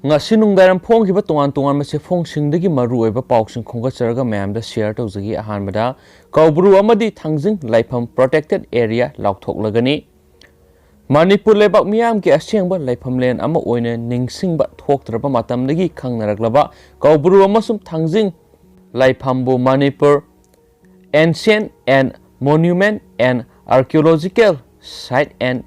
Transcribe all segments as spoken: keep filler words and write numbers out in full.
ꯉꯁꯤ ꯅꯨꯡꯗꯥꯡꯋꯥꯏꯔꯝ ꯐꯣꯡꯈꯤꯕ ꯇꯣꯉꯥꯟ ꯇꯣꯉꯥꯟꯕ ꯆꯦꯐꯣꯡꯁꯤꯡꯗꯒꯤ ꯃꯔꯨꯑꯣꯏꯕ ꯄꯥꯎꯁꯤꯡ ꯈꯣꯝꯒꯠꯆꯔꯒ ꯃꯌꯥꯝꯗ ꯁꯤꯌꯔ ꯇꯧꯖꯒꯦ꯫ ꯑꯍꯥꯟꯕꯗ, ꯀꯧꯕ꯭ꯔꯨ ꯑꯃꯗꯤ ꯊꯥꯡꯖꯤꯡ ꯂꯥꯏꯐꯝ ꯄ꯭ꯔꯣꯇꯦꯛꯇꯦꯗ ꯑꯦꯔꯤꯌꯥ ꯂꯥꯎꯊꯣꯛꯂꯒꯅꯤ꯫ ꯃꯅꯤꯄꯨꯔ ꯂꯩꯕꯥꯛ ꯃꯤꯌꯥꯝꯒꯤ ꯑꯁꯦꯡꯕ ꯂꯩꯐꯝꯂꯦꯟ ꯑꯃ ꯑꯣꯏꯅ ꯅꯤꯡꯁꯤꯡꯕ ꯊꯣꯛꯇ꯭ꯔꯕ ꯃꯇꯝꯗꯒꯤ ꯈꯪꯅꯔꯛꯂꯕ ꯀꯧꯕ꯭ꯔꯨ ꯑꯃꯁꯨꯡ ꯊꯥꯡꯖꯤꯡ ꯂꯥꯏꯐꯝꯕꯨ Manipur Ancient and Monument and Archaeological Site and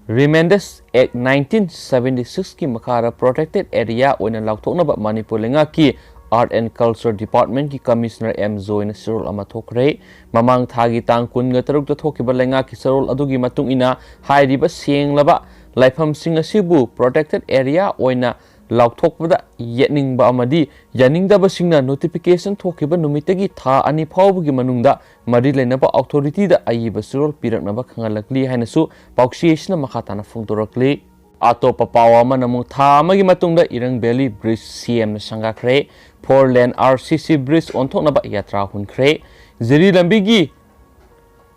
Remainders Act nineteen seventy six ꯀꯤ ꯃꯈꯥꯗ ꯄ꯭ꯔꯣꯇꯦꯛꯇꯦꯗ ꯑꯦꯔꯤꯌꯥ ꯑꯣꯏꯅ ꯂꯥꯎꯊꯣꯛꯅꯕ ꯃꯅꯤꯄꯨꯔ ꯂꯩꯉꯥꯛꯀꯤ ꯑꯥꯔꯠ ꯑꯦꯟ ꯀꯜꯆꯔ ꯗꯤꯄꯥꯔꯠꯃꯦꯟꯠꯀꯤ ꯀꯃꯤꯁꯅꯔ ꯑꯦꯝ ꯖꯣꯏꯅ ꯆꯦꯔꯣꯜ ꯑꯃ ꯊꯣꯛꯈ꯭ꯔꯦ꯫ ꯃꯃꯥꯡ ꯊꯥꯒꯤ ꯇꯥꯡ ꯀꯨꯟꯒ ꯇꯔꯨꯛꯇ ꯊꯣꯛꯈꯤꯕ ꯂꯩꯉꯥꯛꯀꯤ ꯆꯦꯔꯣꯜ ꯑꯗꯨꯒꯤ ꯃꯇꯨꯡ ꯏꯟꯅ, ꯍꯥꯏꯔꯤꯕ ꯁꯦꯡꯂꯕ ꯂꯥꯏꯐꯝꯁꯤꯡ ꯑꯁꯤꯕꯨ ꯄ꯭ꯔꯣꯇꯦꯛꯇꯦꯗ ꯑꯦꯔꯤꯌꯥ ꯑꯣꯏꯅ ꯂꯥꯎꯊꯣꯛꯄꯗ ꯌꯦꯠꯅꯤꯡꯕ ꯑꯃꯗꯤ ꯌꯥꯅꯤꯡꯗꯕꯁꯤꯡꯅ ꯅꯣꯇꯤꯐꯤꯀꯦꯁꯟ ꯊꯣꯛꯈꯤꯕ ꯅꯨꯃꯤꯠꯇꯒꯤ ꯊꯥ ꯑꯅꯤ ꯐꯥꯎꯕꯒꯤ ꯃꯅꯨꯡꯗ ꯃꯔꯤ ꯂꯩꯅꯕ ꯑꯣꯊꯣꯔꯤꯇꯤꯗ ꯑꯏꯕ ꯆꯦꯔꯣꯜ ꯄꯤꯔꯛꯅꯕ ꯈꯪꯍꯜꯂꯛꯂꯤ ꯍꯥꯏꯅꯁꯨ ꯄꯥꯎꯆꯦ ꯑꯁꯤꯅ ꯃꯈꯥ ꯇꯥꯅ ꯐꯣꯡꯗꯣꯔꯛꯂꯤ꯫ ꯑꯇꯣꯞꯄ ꯄꯥꯎ ꯑꯃꯅ ꯑꯃꯨꯛ ꯊꯥ ꯑꯃꯒꯤ ꯃꯇꯨꯡꯗ ꯏꯔꯪ ꯚꯦꯂꯤ ꯕ꯭ꯔꯤꯖ ꯁꯤ ꯑꯦꯝꯅ ꯁꯪꯒꯥꯈ꯭ꯔꯦ꯫ ꯐꯣꯔ ꯂꯦꯟ ꯑꯥꯔ ꯁꯤ ꯁꯤ ꯕ꯭ꯔꯤꯖ ꯑꯣꯟꯊꯣꯛꯅꯕ ꯌꯥꯇ꯭ꯔꯥ ꯍꯨꯟꯈ꯭ꯔꯦ꯫ ꯖꯤꯔꯤ ꯂꯝꯕꯤꯒꯤ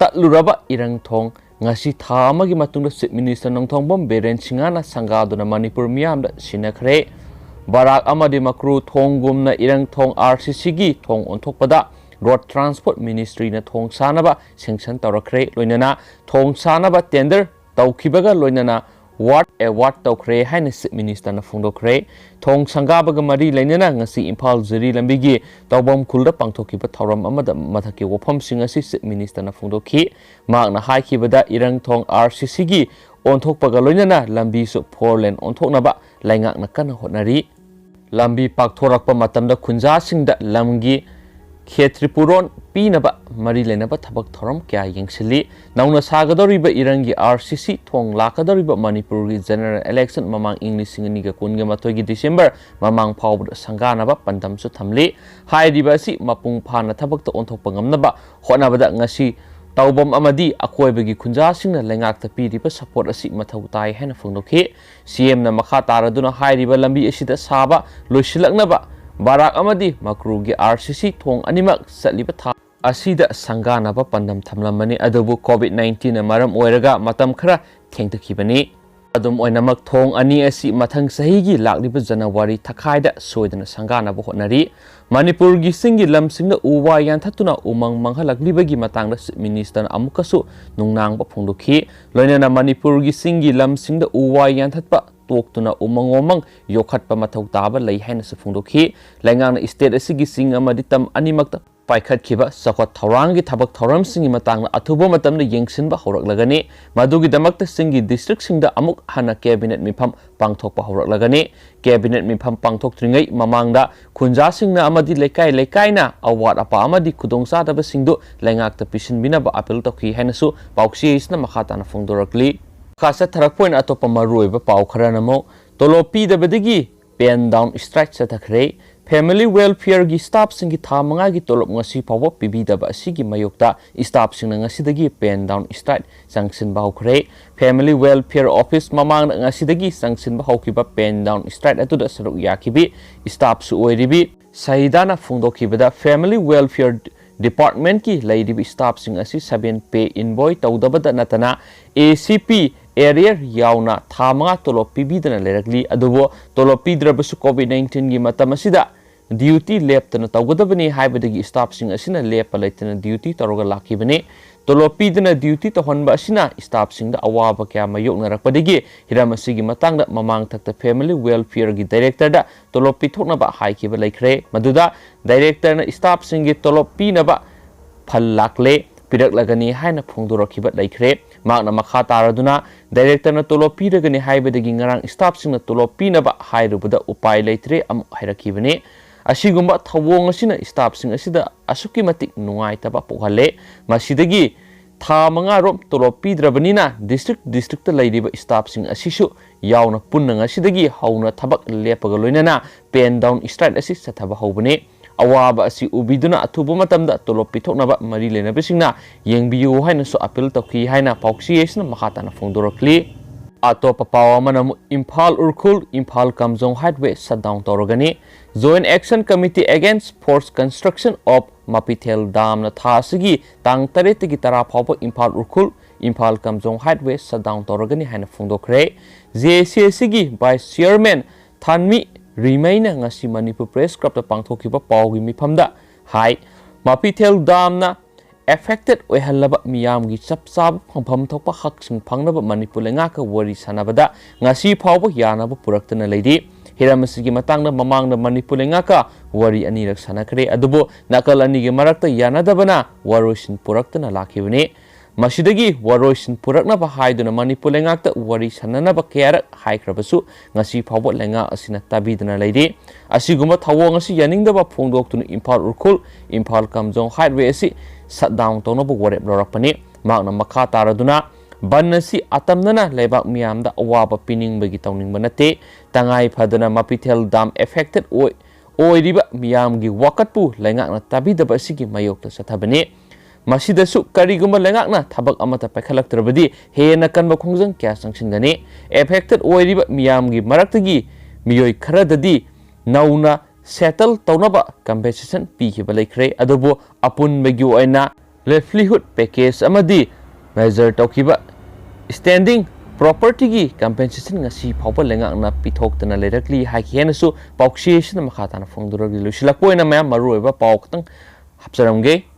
ꯇꯠꯂꯨꯔꯕ ꯏꯔꯪ ꯊꯣꯡ ꯉꯁꯤ ꯊꯥ ꯑꯃꯒꯤ ꯃꯇꯨꯡꯗ ꯆꯤꯐ ꯃꯤꯅꯤꯁꯇꯔ ꯅꯣꯡꯊꯣꯡꯕꯝ ꯕꯤꯔꯦꯟ ꯁꯤꯡꯍꯅ ꯁꯪꯒꯥꯗꯨꯅ ꯃꯅꯤꯄꯨꯔ ꯃꯤꯌꯥꯝꯗ ꯁꯤꯟꯅꯈ꯭ꯔꯦ꯫ ꯕꯔꯥꯛ ꯑꯃꯗꯤ ꯃꯀ꯭ꯔꯨ ꯊꯣꯡꯒꯨꯝꯅ ꯏꯔꯪ ꯊꯣꯡ ꯑꯥꯔ ꯁꯤ ꯁꯤꯒꯤ ꯊꯣꯡ ꯑꯣꯟꯊꯣꯛꯄꯗ ꯔꯣꯗ ꯇ꯭ꯔꯥꯟꯁꯄꯣꯔꯠ ꯃꯤꯅꯤꯁꯇ꯭ꯔꯤꯅ ꯊꯣꯡ ꯁꯥꯅꯕ ꯁꯦꯡꯁꯟ ꯇꯧꯔꯛꯈ꯭ꯔꯦ꯫ ꯂꯣꯏꯅꯅ ꯊꯣꯡ ꯁꯥꯅꯕ ꯇꯦꯟꯗꯔ ꯇꯧꯈꯤꯕꯒ ꯂꯣꯏꯅꯅ ꯋꯥꯔꯗ ꯑꯦꯋꯥꯔꯗ ꯇꯧꯈ꯭ꯔꯦ ꯍꯥꯏꯅ ꯆꯤꯐ ꯃꯤꯅꯤꯁꯇꯔꯅ ꯐꯣꯡꯗꯣꯛꯈ꯭ꯔꯦ꯫ ꯊꯣꯡ ꯁꯪꯒꯥꯕꯒ ꯃꯔꯤ ꯂꯩꯅꯅ ꯉꯁꯤ ꯏꯝꯐꯥꯜ ꯖꯤꯔꯤ ꯂꯝꯕꯤꯒꯤ ꯇꯧꯕꯝ ꯈꯨꯜꯗ ꯄꯥꯡꯊꯣꯛꯈꯤꯕ ꯊꯧꯔꯝ ꯑꯃꯗ ꯃꯊꯛꯀꯤ ꯋꯥꯐꯝꯁꯤꯡ ꯑꯁꯤ ꯆꯤꯐ ꯃꯤꯅꯤꯁꯇꯔꯅ ꯐꯣꯡꯗꯣꯛꯈꯤ꯫ ꯃꯍꯥꯛꯅ ꯍꯥꯏꯈꯤꯕꯗ, ꯏꯔꯪ ꯊꯣꯡ ꯑꯥꯔ ꯁꯤ ꯁꯤꯒꯤ ꯑꯣꯟꯊꯣꯛꯄꯒ ꯂꯣꯏꯅꯅ ꯂꯝꯕꯤꯁꯨ ꯐꯣꯔ ꯂꯦꯟ ꯑꯣꯟꯊꯣꯛꯅꯕ ꯂꯩꯉꯥꯛꯅ ꯀꯟꯅ ꯍꯣꯠꯅꯔꯤ꯫ ꯂꯝꯕꯤ ꯄꯥꯛꯊꯣꯔꯛꯄ ꯃꯇꯝꯗ ꯈꯨꯟꯖꯥꯁꯤꯡꯗ ꯂꯝꯒꯤ ꯈꯦꯇ꯭ꯔꯤꯄꯨꯔꯣꯟ ꯄꯤꯅꯕ ꯃꯔꯤ ꯂꯩꯅꯕ ꯊꯕꯛ ꯊꯧꯔꯝ ꯀꯌꯥ ꯌꯦꯡꯁꯤꯜꯂꯤ꯫ ꯅꯧꯅ ꯁꯥꯒꯗꯧꯔꯤꯕ ꯏꯔꯪꯒꯤ ꯑꯥꯔ ꯁꯤ ꯁꯤ ꯊꯣꯡ ꯂꯥꯛꯀꯗꯧꯔꯤꯕ ꯃꯅꯤꯄꯨꯔꯒꯤ ꯖꯦꯅꯔꯦꯜ ꯏꯂꯦꯛꯁꯟ ꯃꯃꯥꯡ ꯏꯪ ꯂꯤꯁꯤꯡ ꯑꯅꯤꯒ ꯀꯨꯟꯒ ꯃꯥꯊꯣꯏꯒꯤ ꯗꯤꯁꯦꯝꯕꯔ ꯃꯃꯥꯡ ꯐꯥꯎꯕꯗ ꯁꯪꯒꯥꯅꯕ ꯄꯥꯟꯗꯝꯁꯨ ꯊꯝꯂꯤ꯫ ꯍꯥꯏꯔꯤꯕ ꯑꯁꯤ ꯃꯄꯨꯡ ꯐꯥꯅ ꯊꯕꯛꯇ ꯑꯣꯟꯊꯣꯛꯄ ꯉꯝꯅꯕ ꯍꯣꯠꯅꯕꯗ ꯉꯁꯤ ꯇꯧꯕꯝ ꯑꯃꯗꯤ ꯑꯀꯣꯏꯕꯒꯤ ꯈꯨꯟꯖꯥꯁꯤꯡꯅ ꯂꯩꯉꯥꯛꯇ ꯄꯤꯔꯤꯕ ꯁꯄꯣꯔꯠ ꯑꯁꯤ ꯃꯊꯧ ꯇꯥꯏ ꯍꯥꯏꯅ ꯐꯣꯡꯗꯣꯛꯈꯤ꯫ ꯁꯤ ꯑꯦꯝꯅ ꯃꯈꯥ ꯇꯥꯔꯗꯨꯅ ꯍꯥꯏꯔꯤꯕ ꯂꯝꯕꯤ ꯑꯁꯤꯗ ꯁꯥꯕ ꯂꯣꯏꯁꯤꯜꯂꯛꯅꯕ ꯕꯔꯥꯛ ꯑꯃꯗꯤ ꯃꯀ꯭ꯔꯨꯒꯤ ꯑꯥꯔ ꯁꯤ ꯁꯤ ꯊꯣꯡ ꯑꯅꯤꯃꯛ ꯆꯠꯂꯤꯕ ꯊꯥ ꯑꯁꯤꯗ ꯁꯪꯒꯥꯅꯕ ꯄꯥꯟꯗꯝ ꯊꯝꯂꯝꯕꯅꯤ, ꯑꯗꯨꯕꯨ ꯀꯣꯚꯤꯗ ꯅꯥꯏꯟꯇꯤꯟꯅ ꯃꯔꯝ ꯑꯣꯏꯔꯒ ꯃꯇꯝ ꯈꯔ ꯊꯦꯡꯊꯈꯤꯕꯅꯤ꯫ ꯑꯗꯨꯝ ꯑꯣꯏꯅꯃꯛ, ꯊꯣꯡ ꯑꯅꯤ ꯑꯁꯤ ꯃꯊꯪ ꯆꯍꯤꯒꯤ ꯂꯥꯛꯂꯤꯕ ꯖꯅꯋꯥꯔꯤ ꯊꯥꯈꯥꯏꯗ ꯁꯣꯏꯗꯅ ꯁꯪꯒꯥꯅꯕ ꯍꯣꯠꯅꯔꯤ꯫ ꯃꯅꯤꯄꯨꯔꯒꯤ ꯆꯤꯡꯒꯤ ꯂꯝꯁꯤꯡꯗ ꯎ ꯋꯥ ꯌꯥꯟꯊꯠꯇꯨꯅ ꯎꯃꯪ ꯃꯥꯡꯍꯜꯂꯛꯂꯤꯕꯒꯤ ꯃꯇꯥꯡꯗ Chief Minister ꯅ ꯑꯃꯨꯛꯀꯁꯨ ꯅꯨꯡꯅꯥꯡꯕ ꯐꯣꯡꯗꯣꯛꯈꯤ꯫ ꯂꯣꯏꯅꯅ ꯃꯅꯤꯄꯨꯔꯒꯤ ꯆꯤꯡꯒꯤ ꯂꯝꯁꯤꯡꯗ ꯎ ꯋꯥ ꯌꯥꯟꯊꯠꯄ ꯇꯣꯛꯇꯨꯅ ꯎꯃꯪ ꯋꯥꯃꯪ ꯌꯣꯛꯈꯠꯄ ꯃꯊꯧ ꯇꯥꯕ ꯂꯩ ꯍꯥꯏꯅꯁꯨ ꯐꯣꯡꯗꯣꯛꯈꯤ꯫ ꯂꯩꯉꯥꯛꯅ state ꯑꯁꯤꯒꯤ ꯆꯤꯡ ꯑꯃꯗꯤ ꯇꯝ ꯑꯅꯤꯃꯛꯇ ꯄꯥꯏꯈꯠꯈꯤꯕ ꯆꯥꯎꯈꯠ ꯊꯧꯔꯥꯡꯒꯤ ꯊꯕꯛ ꯊꯧꯔꯝꯁꯤꯡꯒꯤ ꯃꯇꯥꯡꯗ ꯑꯊꯨꯕ ꯃꯇꯝꯗ ꯌꯦꯡꯁꯤꯟꯕ ꯍꯧꯔꯛꯂꯒꯅꯤ꯫ ꯃꯗꯨꯒꯤꯗꯃꯛꯇ ꯆꯤꯡꯒꯤ district ꯁꯤꯡꯗ ꯑꯃꯨꯛ ꯍꯟꯅ cabinet ꯃꯤꯐꯝ ꯄꯥꯡꯊꯣꯛꯄ ꯍꯧꯔꯛꯂꯒꯅꯤ꯫ Cabinet ꯃꯤꯐꯝ ꯄꯥꯡꯊꯣꯛꯇ꯭ꯔꯤꯉꯩ ꯃꯃꯥꯡꯗ ꯈꯨꯟꯖꯥꯁꯤꯡꯅ ꯑꯃꯗꯤ ꯂꯩꯀꯥꯏ ꯂꯩꯀꯥꯏꯅ ꯑꯋꯥꯠ ꯑꯄꯥ ꯑꯃꯗꯤ ꯈꯨꯗꯣꯡꯆꯥꯗꯕꯁꯤꯡꯗꯨ ꯂꯩꯉꯥꯛꯇ ꯄꯤꯁꯤꯟꯕꯤꯅꯕ appeal ꯇꯧꯈꯤ ꯍꯥꯏꯅꯁꯨ ꯄꯥꯎꯆꯦ ꯑꯁꯤꯅ ꯃꯈꯥ ꯇꯥꯅ ꯐꯣꯡꯗꯣꯔꯛꯂꯤ꯫ ꯃꯈꯥ ꯆꯠꯊꯔꯛꯄ ꯑꯣꯏꯅ ꯑꯇꯣꯞꯄ ꯃꯔꯨꯑꯣꯏꯕ ꯄꯥꯎ ꯈꯔꯅ ꯑꯃꯨꯛ, ꯇꯣꯂꯣꯞ ꯄꯤꯗꯕꯗꯒꯤ pen down strike ꯆꯠꯊꯈ꯭ꯔꯦ꯫ Family Welfare ꯒꯤ staff ꯁꯤꯡꯒꯤ ꯊꯥ ꯃꯉꯥꯒꯤ ꯇꯣꯂꯣꯞ ꯉꯁꯤ ꯐꯥꯎꯕ ꯄꯤꯕꯤꯗꯕ ꯑꯁꯤꯒꯤ ꯃꯥꯌꯣꯛꯇ staff ꯁꯤꯡꯅ ꯉꯁꯤꯗꯒꯤ pen down strike ꯆꯪꯁꯤꯟꯕ ꯍꯧꯈ꯭ꯔꯦ꯫ Family Welfare Office ꯃꯃꯥꯡꯗ ꯉꯁꯤꯗꯒꯤ ꯆꯪꯁꯤꯟꯕ ꯍꯧꯈꯤꯕ pen down strike ꯑꯗꯨꯗ ꯁꯔꯨꯛ ꯌꯥꯈꯤꯕꯤ staff ꯁꯨ ꯑꯣꯏꯔꯤꯕꯤ ꯁꯍꯤꯗꯥꯅ ꯐꯣꯡꯗꯣꯛꯈꯤꯕꯗ, Family Welfare Department ꯀꯤ ꯂꯩꯔꯤꯕ staff ꯁꯤꯡ ꯑꯁꯤ seven pay invoice ꯇꯧꯗꯕꯗ ꯅꯠꯇꯅ A C P arrear ꯌꯥꯎꯅ ꯊꯥ ꯃꯉꯥ ꯇꯣꯂꯣꯞ ꯄꯤꯕꯤꯗꯅ ꯂꯩꯔꯛꯂꯤ꯫ ꯑꯗꯨꯕꯨ ꯇꯣꯂꯣꯞ ꯄꯤꯗ꯭ꯔꯕꯁꯨ COVID nineteen ꯒꯤ ꯃꯇꯝ ꯑꯁꯤꯗ duty ꯂꯦꯞꯇꯅ ꯇꯧꯒꯗꯕꯅꯤ ꯍꯥꯏꯕꯗꯒꯤ staff ꯁꯤꯡ ꯑꯁꯤꯅ ꯂꯦꯞꯄ ꯂꯩꯇꯅ duty ꯇꯧꯔꯒ ꯂꯥꯛꯈꯤꯕꯅꯤ꯫ ꯇꯣꯂꯣꯞ ꯄꯤꯗꯅ duty ꯇꯧꯍꯟꯕ ꯑꯁꯤꯅ staff ꯁꯤꯡꯗ ꯑꯋꯥꯕ ꯀꯌꯥ ꯃꯥꯌꯣꯛꯅꯔꯛꯄꯗꯒꯤ ꯍꯤꯔꯝ ꯑꯁꯤꯒꯤ ꯃꯇꯥꯡꯗ ꯃꯃꯥꯡ ꯊꯛꯇ Family Welfare ꯒꯤ director ꯗ ꯇꯣꯂꯣꯞ ꯄꯤꯊꯣꯛꯅꯕ ꯍꯥꯏꯈꯤꯕ ꯂꯩꯈ꯭ꯔꯦ꯫ ꯃꯗꯨꯗ director ꯅ staff ꯁꯤꯡꯒꯤ ꯇꯣꯂꯣꯞ ꯄꯤꯅꯕ ꯐꯜ ꯂꯥꯛꯂꯦ, ꯄꯤꯔꯛꯂꯒꯅꯤ ꯍꯥꯏꯅ ꯐꯣꯡꯗꯣꯔꯛꯈꯤꯕ ꯂꯩꯈ꯭ꯔꯦ꯫ ꯃꯍꯥꯛꯅ ꯃꯈꯥ ꯇꯥꯔꯗꯨꯅ, director ꯅ ꯇꯣꯂꯣꯞ ꯄꯤꯔꯒꯅꯤ ꯍꯥꯏꯕꯗꯒꯤ ꯉꯔꯥꯡ staff ꯁꯤꯡꯅ ꯇꯣꯂꯣꯞ ꯄꯤꯅꯕ ꯍꯥꯏꯔꯨꯕꯗ ꯎꯄꯥꯏ ꯂꯩꯇ꯭ꯔꯦ ꯑꯃꯨꯛ ꯍꯥꯏꯔꯛꯈꯤꯕꯅꯤ꯫ ꯑꯁꯤꯒꯨꯝꯕ ꯊꯧꯑꯣꯡ ꯑꯁꯤꯅ staff ꯁꯤꯡ ꯑꯁꯤꯗ ꯑꯁꯨꯛꯀꯤ ꯃꯇꯤꯛ ꯅꯨꯡꯉꯥꯏꯇꯕ ꯄꯣꯛꯍꯜꯂꯦ꯫ ꯃꯁꯤꯗꯒꯤ ꯊꯥ ꯃꯉꯥ ꯔꯣꯝ ꯇꯣꯂꯣꯞ ꯄꯤꯗ꯭ꯔꯕꯅꯤꯅ district district ꯇ ꯂꯩꯔꯤꯕ staff ꯁꯤꯡ ꯑꯁꯤꯁꯨ ꯌꯥꯎꯅ ꯄꯨꯟꯅ ꯉꯁꯤꯗꯒꯤ ꯍꯧꯅ ꯊꯕꯛ ꯂꯦꯞꯄꯒ ꯂꯣꯏꯅꯅ pen down strike ꯑꯁꯤ ꯆꯠꯊꯕ ꯍꯧꯕꯅꯤ꯫ ꯑꯋꯥꯕ ꯑꯁꯤ ꯎꯕꯤꯗꯨꯅ ꯑꯊꯨꯕ ꯃꯇꯝꯗ ꯇꯣꯂꯣꯞ ꯄꯤꯊꯣꯛꯅꯕ ꯃꯔꯤ ꯂꯩꯅꯕꯁꯤꯡꯅ ꯌꯦꯡꯕꯤꯌꯨ ꯍꯥꯏꯅꯁꯨ appeal ꯇꯧꯈꯤ ꯍꯥꯏꯅ ꯄꯥꯎꯆꯦ ꯑꯁꯤꯅ ꯃꯈꯥ ꯇꯥꯅ ꯐꯣꯡꯗꯣꯔꯛꯂꯤ꯫ ꯑꯇꯣꯞꯄ ꯄꯥꯎ ꯑꯃꯅ ꯑꯃꯨꯛ ꯏꯝꯐꯥꯜ ꯎꯈ꯭ꯔꯨꯜ ꯏꯝꯐꯥꯜ ꯀꯥꯝꯖꯣꯡ highway shutdown ꯇꯧꯔꯒꯅꯤ꯫ Joint Action Committee Against Forced Construction of ꯃꯄꯤꯊꯦꯜ ꯗꯥꯝꯅ ꯊꯥ ꯑꯁꯤꯒꯤ ꯇꯥꯡ ꯇꯔꯦꯠꯇꯒꯤ ꯇꯔꯥ ꯐꯥꯎꯕ ꯏꯝꯐꯥꯜ ꯎꯈ꯭ꯔꯨꯜ ꯏꯝꯐꯥꯜ ꯀꯥꯝꯖꯣꯡ highway shutdown ꯇꯧꯔꯒꯅꯤ ꯍꯥꯏꯅ ꯐꯣꯡꯗꯣꯛꯈ꯭ꯔꯦ꯫ ꯖꯦ ꯑꯦ ꯁꯤ ꯑꯁꯤꯒꯤ vice chairman ꯊꯥꯟꯃꯤ ꯔꯤꯃꯩꯅ ꯉꯁꯤ ꯃꯅꯤꯄꯨꯔ Press Clubꯇ ꯄꯥꯡꯊꯣꯛꯈꯤꯕ ꯄꯥꯎꯒꯤ ꯃꯤꯐꯝꯗ ꯍꯥꯏ, ꯃꯥꯄꯤꯊꯦꯜ ꯗꯥꯝꯅ affected ꯑꯣꯏꯍꯜꯂꯕ ꯃꯤꯌꯥꯝꯒꯤ ꯆꯞ ꯆꯥꯕ ꯐꯪꯐꯝ ꯊꯣꯛꯄ ꯍꯛꯁꯤꯡ ꯐꯪꯅꯕ ꯃꯅꯤꯄꯨꯔ ꯂꯩꯉꯥꯛꯀ ꯋꯥꯔꯤ ꯁꯥꯟꯅꯕꯗ ꯉꯁꯤ ꯐꯥꯎꯕ ꯌꯥꯅꯕ ꯄꯨꯔꯛꯇꯅ ꯂꯩꯔꯤ꯫ ꯍꯤꯔꯝ ꯑꯁꯤꯒꯤ ꯃꯇꯥꯡꯗ ꯃꯃꯥꯡꯗ ꯃꯅꯤꯄꯨꯔ ꯂꯩꯉꯥꯛꯀ ꯋꯥꯔꯤ ꯑꯅꯤꯔꯛ ꯁꯥꯟꯅꯈ꯭ꯔꯦ, ꯑꯗꯨꯕꯨ ꯅꯥꯀꯜ ꯑꯅꯤꯒꯤ ꯃꯔꯛꯇ ꯌꯥꯅꯗꯕꯅ ꯋꯥꯔꯣꯏꯁꯤꯟ ꯄꯨꯔꯛꯇꯅ ꯂꯥꯛꯈꯤꯕꯅꯤ꯫ ꯃꯁꯤꯗꯒꯤ ꯋꯥꯔꯣꯏꯁꯤꯟ ꯄꯨꯔꯛꯅꯕ ꯍꯥꯏꯗꯨꯅ ꯃꯅꯤꯄꯨꯔ ꯂꯩꯉꯥꯛꯇ ꯋꯥꯔꯤ ꯁꯥꯟꯅꯅꯕ ꯀꯌꯥꯔꯛ ꯍꯥꯏꯈ꯭ꯔꯕꯁꯨ ꯉꯁꯤ ꯐꯥꯎꯕ ꯂꯩꯉꯥꯛ ꯑꯁꯤꯅ ꯇꯥꯕꯤꯗꯅ ꯂꯩꯔꯤ꯫ ꯑꯁꯤꯒꯨꯝꯕ ꯊꯧꯑꯣꯡ ꯑꯁꯤ ꯌꯥꯅꯤꯡꯗꯕ ꯐꯣꯡꯗꯣꯛꯇꯨꯅ ꯏꯝꯐꯥꯜ ꯎꯈ꯭ꯔꯨꯜ, ꯏꯝꯐꯥꯜ ꯀꯥꯝꯖꯣꯡ highway ꯑꯁꯤ shutdown ꯇꯧꯅꯕ ꯋꯥꯔꯦꯞ ꯂꯧꯔꯛꯄꯅꯤ꯫ ꯃꯍꯥꯛꯅ ꯃꯈꯥ ꯇꯥꯔꯗꯨꯅ, ꯕꯟ ꯑꯁꯤ ꯑꯇꯝꯅꯅ ꯂꯩꯕꯥꯛ ꯃꯤꯌꯥꯝꯗ ꯑꯋꯥꯕ ꯄꯤꯅꯤꯡꯕꯒꯤ ꯇꯧꯅꯤꯡꯕ ꯅꯠꯇꯦ꯫ ꯇꯉꯥꯏ ꯐꯗꯅ ꯃꯥꯄꯤꯊꯦꯜ ꯗꯥꯝ affected ꯑꯣꯏ-, ꯑꯣꯏꯔꯤꯕ ꯃꯤꯌꯥꯝꯒꯤ ꯋꯥꯀꯠꯄꯨ ꯂꯩꯉꯥꯛꯅ ꯇꯥꯕꯤꯗꯕ ꯑꯁꯤꯒꯤ ꯃꯥꯌꯣꯛꯇ ꯆꯠꯊꯕꯅꯤ꯫ ꯃꯁꯤꯗꯁꯨ ꯀꯔꯤꯒꯨꯝꯕ ꯂꯩꯉꯥꯛꯅ ꯊꯕꯛ ꯑꯃꯠꯇ ꯄꯥꯏꯈꯠꯂꯛꯇ꯭ꯔꯕꯗꯤ ꯍꯦꯟꯅ ꯀꯟꯕ ꯈꯣꯡꯖꯪ ꯀꯌꯥ ꯆꯪꯁꯤꯟꯒꯅꯤ꯫ Affected ꯑꯣꯏꯔꯤꯕ ꯃꯤꯌꯥꯝꯒꯤ ꯃꯔꯛꯇꯒꯤ ꯃꯤꯑꯣꯏ ꯈꯔꯗꯗꯤ ꯅꯧꯅ settle ꯇꯧꯅꯕ compensation ꯄꯤꯈꯤꯕ ꯂꯩꯈ꯭ꯔꯦ, ꯑꯗꯨꯕꯨ ꯑꯄꯨꯟꯕꯒꯤ ꯑꯣꯏꯅ livelihood package ꯑꯃꯗꯤ measure ꯇꯧꯈꯤꯕ standing propertyꯒꯤ compensation ꯉꯁꯤ ꯐꯥꯎꯕ ꯂꯩꯉꯥꯛꯅ ꯄꯤꯊꯣꯛꯇꯅ ꯂꯩꯔꯛꯂꯤ ꯍꯥꯏꯈꯤ ꯍꯥꯏꯅꯁꯨ ꯄꯥꯎꯆꯦꯁꯤꯅ ꯃꯈꯥ ꯇꯥꯅ ꯐꯣꯡꯗꯣꯔꯛꯂꯤ꯫ ꯂꯣꯏꯁꯤꯜꯂꯛꯄ ꯑꯣꯏꯅ ꯃꯌꯥꯝ ꯃꯔꯨꯑꯣꯏꯕ ꯄꯥꯎ ꯈꯛꯇꯪ ꯍꯥꯞꯆꯔꯝꯒꯦ꯫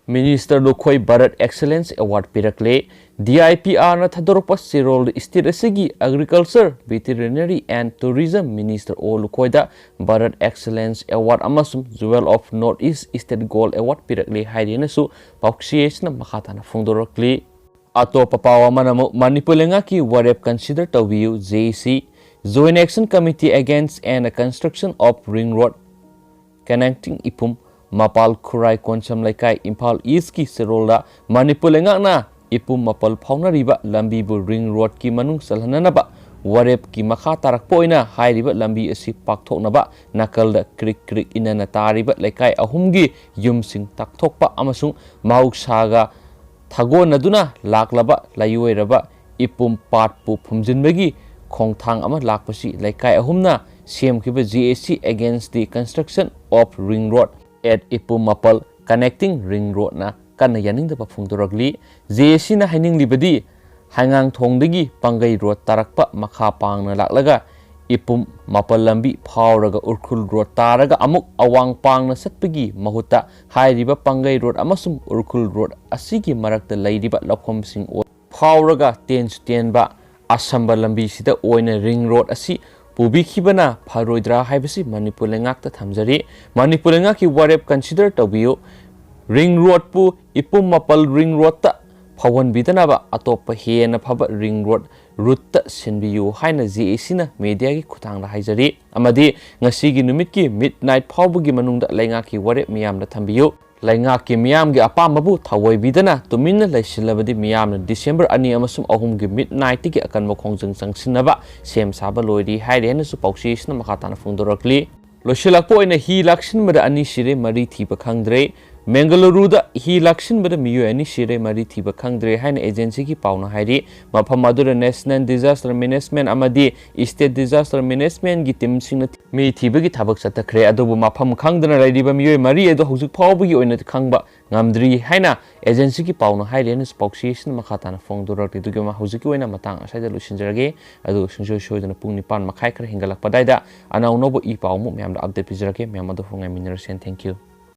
Minister Lukhoi Bharat Excellence Award ꯄꯤꯔꯛꯂꯦ꯫ D I P Rꯅ ꯊꯥꯗꯣꯔꯛꯄ ꯆꯦꯔꯣꯜꯗ state ꯑꯁꯤꯒꯤ Agriculture, Veterinary and Tourism Minister ꯑꯣ ꯂꯨꯈꯣꯏꯗ Bharat Excellence Award ꯑꯃꯁꯨꯡ Jewel of North East State Gold Award ꯄꯤꯔꯛꯂꯦ ꯍꯥꯏꯔꯦꯅꯁꯨ ꯄꯥꯎꯆꯦꯁꯤꯅ ꯃꯈꯥ ꯇꯥꯅ ꯐꯣꯡꯗꯣꯔꯛꯂꯤ꯫ ꯑꯇꯣꯞꯄ ꯄꯥꯎ ꯑꯃꯅ ꯑꯃꯨꯛ ꯃꯅꯤꯄꯨꯔ ꯂꯩꯉꯥꯛꯀꯤ ꯋꯥꯔꯦꯞ consider ꯇꯧꯕꯤꯌꯨ, J A C꯫ Joint Action Committee Against and Construction of Ring Road Connecting ꯏꯄꯨꯝ ꯃꯄꯥꯜ ꯈꯨꯔꯥꯏ ꯀꯣꯟꯁꯝ ꯂꯩꯀꯥꯏ, ꯏꯝꯐꯥꯜ ꯏꯁꯀꯤ ꯆꯦꯔꯣꯜꯗ ꯃꯅꯤꯄꯨꯔ ꯂꯩꯉꯥꯛꯅ ꯏꯄꯨꯝ ꯃꯄꯥꯜ ꯐꯥꯎꯅꯔꯤꯕ ꯂꯝꯕꯤꯕꯨ ring roadꯀꯤ ꯃꯅꯨꯡ ꯆꯜꯍꯟꯅꯅꯕ ꯋꯥꯔꯦꯞꯀꯤ ꯃꯈꯥ ꯇꯥꯔꯛꯄ ꯑꯣꯏꯅ ꯍꯥꯏꯔꯤꯕ ꯂꯝꯕꯤ ꯑꯁꯤ ꯄꯥꯛꯊꯣꯛꯅꯕ ꯅꯥꯀꯜꯗ ꯀ꯭ꯔꯤꯛ ꯀ꯭ꯔꯤꯛ ꯏꯅꯅ ꯇꯥꯔꯤꯕ ꯂꯩꯀꯥꯏ ꯑꯍꯨꯝꯒꯤ ꯌꯨꯝꯁꯤꯡ ꯇꯥꯛꯊꯣꯛꯄ ꯑꯃꯁꯨꯡ ꯃꯍꯧꯁꯥꯒ ꯊꯥꯒꯣꯟꯅꯗꯨꯅ ꯂꯥꯛꯂꯕ ꯂꯥꯏꯑꯣꯏꯔꯕ ꯏꯄꯨꯝ ꯄꯥꯠꯄꯨ ꯐꯨꯝꯖꯤꯟꯕꯒꯤ ꯈꯣꯡꯊꯥꯡ ꯑꯃ ꯂꯥꯛꯄꯁꯤ ꯂꯩꯀꯥꯏ ꯑꯍꯨꯝꯅ ꯁꯦꯝꯈꯤꯕ J A C Against the Construction of Ring Road at ꯏꯄꯨꯝ ꯃꯄꯥꯜ Connecting Ring Roadꯅ ꯀꯟꯅ ꯌꯥꯅꯤꯡꯗꯕ ꯐꯣꯡꯗꯣꯔꯛꯂꯤ꯫ ꯖꯦ ꯑꯦ ꯁꯤꯅ ꯍꯥꯏꯅꯤꯡꯂꯤꯕꯗꯤ, ꯍꯩꯉꯥꯡꯊꯣꯡꯗꯒꯤ ꯄꯥꯡꯒꯩ ꯔꯣꯗ ꯇꯥꯔꯛꯄ ꯃꯈꯥ ꯄꯥꯡꯅ ꯂꯥꯛꯂꯒ ꯏꯄꯨꯝ ꯃꯥꯄꯜ ꯂꯝꯕꯤ ꯐꯥꯎꯔꯒ ꯎꯔꯈꯨꯜ ꯔꯣꯗ ꯇꯥꯔꯒ ꯑꯃꯨꯛ ꯑꯋꯥꯡ ꯄꯥꯡꯅ ꯆꯠꯄꯒꯤ ꯃꯍꯨꯠꯇ ꯍꯥꯏꯔꯤꯕ ꯄꯥꯡꯒꯩ ꯔꯣꯗ ꯑꯃꯁꯨꯡ ꯎꯔꯈꯨꯜ ꯔꯣꯗ ꯑꯁꯤꯒꯤ ꯃꯔꯛꯇ ꯂꯩꯔꯤꯕ ꯂꯧꯐꯝꯁꯤꯡ ꯑꯣꯏ-, ꯐꯥꯎꯔꯒ ꯇꯦꯟꯁꯨ ꯇꯦꯟꯕ ꯑꯁꯝꯕ ꯂꯝꯕꯤꯁꯤꯗ ꯑꯣꯏꯅ ꯔꯤꯡ ꯔꯣꯗ ꯑꯁꯤ ꯄꯨꯕꯤꯈꯤꯕꯅ ꯐꯔꯣꯏꯗ꯭ꯔꯥ ꯍꯥꯏꯕꯁꯤ ꯃꯅꯤꯄꯨꯔ ꯂꯩꯉꯥꯛꯇ ꯊꯝꯖꯔꯤ꯫ ꯃꯅꯤꯄꯨꯔ ꯂꯩꯉꯥꯛꯀꯤ ꯋꯥꯔꯦꯞ ꯀꯟꯁꯤꯗꯔ ꯇꯧꯕꯤꯌꯨ꯫ ꯔꯤꯡ ꯔꯣꯗꯄꯨ ꯏꯄꯨꯝ ꯃꯥꯄꯜ ꯔꯤꯡ ꯔꯣꯗꯇ ꯐꯥꯎꯍꯟꯕꯤꯗꯅꯕ ꯑꯇꯣꯞꯄ ꯍꯦꯟꯅ ꯐꯕ ꯔꯤꯡ ꯔꯣꯗ ꯔꯨꯠꯇ ꯁꯤꯟꯕꯤꯌꯨ ꯍꯥꯏꯅ ꯖꯦ ꯑꯦ ꯁꯤꯅ ꯃꯦꯗꯤꯌꯥꯒꯤ ꯈꯨꯠꯊꯥꯡꯗ ꯍꯥꯏꯖꯔꯤ꯫ ꯑꯃꯗꯤ ꯉꯁꯤꯒꯤ ꯅꯨꯃꯤꯠꯀꯤ ꯃꯤꯗ ꯅꯥꯏꯠ ꯐꯥꯎꯕꯒꯤ ꯃꯅꯨꯡꯗ ꯂꯩꯉꯥꯛꯀꯤ ꯋꯥꯔꯦꯞ ꯃꯤꯌꯥꯝꯗ ꯊꯝꯕꯤꯌꯨ꯫ ꯂꯩꯉꯥꯛꯀꯤ ꯃꯤꯌꯥꯝꯒꯤ ꯑꯄꯥꯝꯕꯕꯨ ꯊꯑꯣꯏꯕꯤꯗꯅ ꯇꯨꯃꯤꯟꯅ ꯂꯩꯁꯤꯜꯂꯕꯗꯤ ꯃꯤꯌꯥꯝꯅ ꯗꯤꯁꯦꯝꯕꯔ ꯑꯅꯤ ꯑꯃꯁꯨꯡ ꯑꯍꯨꯝꯒꯤ ꯃꯤꯗ ꯅꯥꯏꯠꯇꯒꯤ ꯑꯀꯟꯕ ꯈꯣꯡꯖꯪ ꯆꯪꯁꯤꯟꯅꯕ ꯁꯦꯝ ꯁꯥꯕ ꯂꯣꯏꯔꯤ ꯍꯥꯏꯔꯦ ꯍꯥꯏꯅꯁꯨ ꯄꯥꯎꯆꯦꯁꯤꯅ ꯃꯈꯥ ꯇꯥꯅ ꯐꯣꯡꯗꯣꯔꯛꯂꯤ꯫ ꯂꯣꯏꯁꯤꯜꯂꯛꯄ ꯑꯣꯏꯅ ꯍꯤ ꯂꯥꯛꯁꯤꯟꯕꯗ ꯑꯅꯤ ꯁꯤꯔꯦ, ꯃꯔꯤ ꯊꯤꯕ ꯈꯪꯗ꯭ꯔꯦ꯫ ꯃꯦꯡꯒꯂꯨꯔꯨꯗ ꯍꯤ ꯂꯥꯛꯁꯤꯟꯕꯗ ꯃꯤꯑꯣꯏ ꯑꯅꯤ ꯁꯤꯔꯦ, ꯃꯔꯤ ꯊꯤꯕ ꯈꯪꯗ꯭ꯔꯦ ꯍꯥꯏꯅ ꯑꯦꯖꯦꯟꯁꯤꯒꯤ ꯄꯥꯎꯅ ꯍꯥꯏꯔꯤ꯫ ꯃꯐꯝ ꯑꯗꯨꯗ ꯅꯦꯁꯅꯦꯜ ꯗꯤꯖꯥꯁꯇꯔ ꯃꯦꯅꯦꯖꯃꯦꯟꯠ ꯑꯃꯗꯤ ꯁ꯭ꯇꯦꯠ ꯗꯤꯖꯥꯁꯇꯔ ꯃꯦꯅꯦꯖꯃꯦꯟꯠꯀꯤ ꯇꯤꯝꯁꯤꯡꯅ ꯃꯤ ꯊꯤꯕꯒꯤ ꯊꯕꯛ ꯆꯠꯊꯈ꯭ꯔꯦ꯫ ꯑꯗꯨꯕꯨ ꯃꯐꯝ ꯈꯪꯗꯅ ꯂꯩꯔꯤꯕ ꯃꯤꯑꯣꯏ ꯃꯔꯤ ꯑꯗꯨ ꯍꯧꯖꯤꯛ ꯐꯥꯎꯕꯒꯤ ꯑꯣꯏꯅ ꯈꯪꯕ ꯉꯝꯗ꯭ꯔꯤ ꯍꯥꯏꯅ ꯑꯦꯖꯦꯟꯁꯤꯒꯤ ꯄꯥꯎꯅ ꯍꯥꯏꯔꯤ ꯍꯥꯏꯅꯁꯨ ꯄꯥꯎꯆꯦꯁꯤꯅ ꯃꯈꯥ ꯇꯥꯅ ꯐꯣꯡꯗꯣꯔꯛꯂꯤ꯫ ꯑꯗꯨꯒꯤ ꯃ-, ꯍꯧꯖꯤꯛꯀꯤ ꯑꯣꯏꯅ ꯃꯇꯥꯡ ꯑꯁ꯭ꯋꯥꯏꯗ ꯂꯣꯏꯁꯤꯟꯖꯔꯒꯦ꯫ ꯑꯗꯨꯒ ꯁꯨꯡꯁꯣꯏ ꯁꯣꯏꯗꯅ ꯄꯨꯡ ꯅꯤꯄꯥꯟ ꯃꯈꯥꯏ ꯈꯔ ꯍꯦꯟꯒꯠꯂꯛꯄ ꯑꯗꯥꯏꯗ ꯑꯅꯧ ꯑꯅꯧꯕ ꯏ ꯄꯥꯎ ꯑꯃꯨꯛ ꯃꯌꯥꯝꯗ ꯑꯞꯗꯦꯠ ꯄꯤꯖꯔꯛꯀꯦ꯫ ꯃꯌꯥꯝ ꯑꯗꯨ ꯉꯥꯏꯃꯤꯟꯅꯔꯁꯦ꯫ Thank you꯫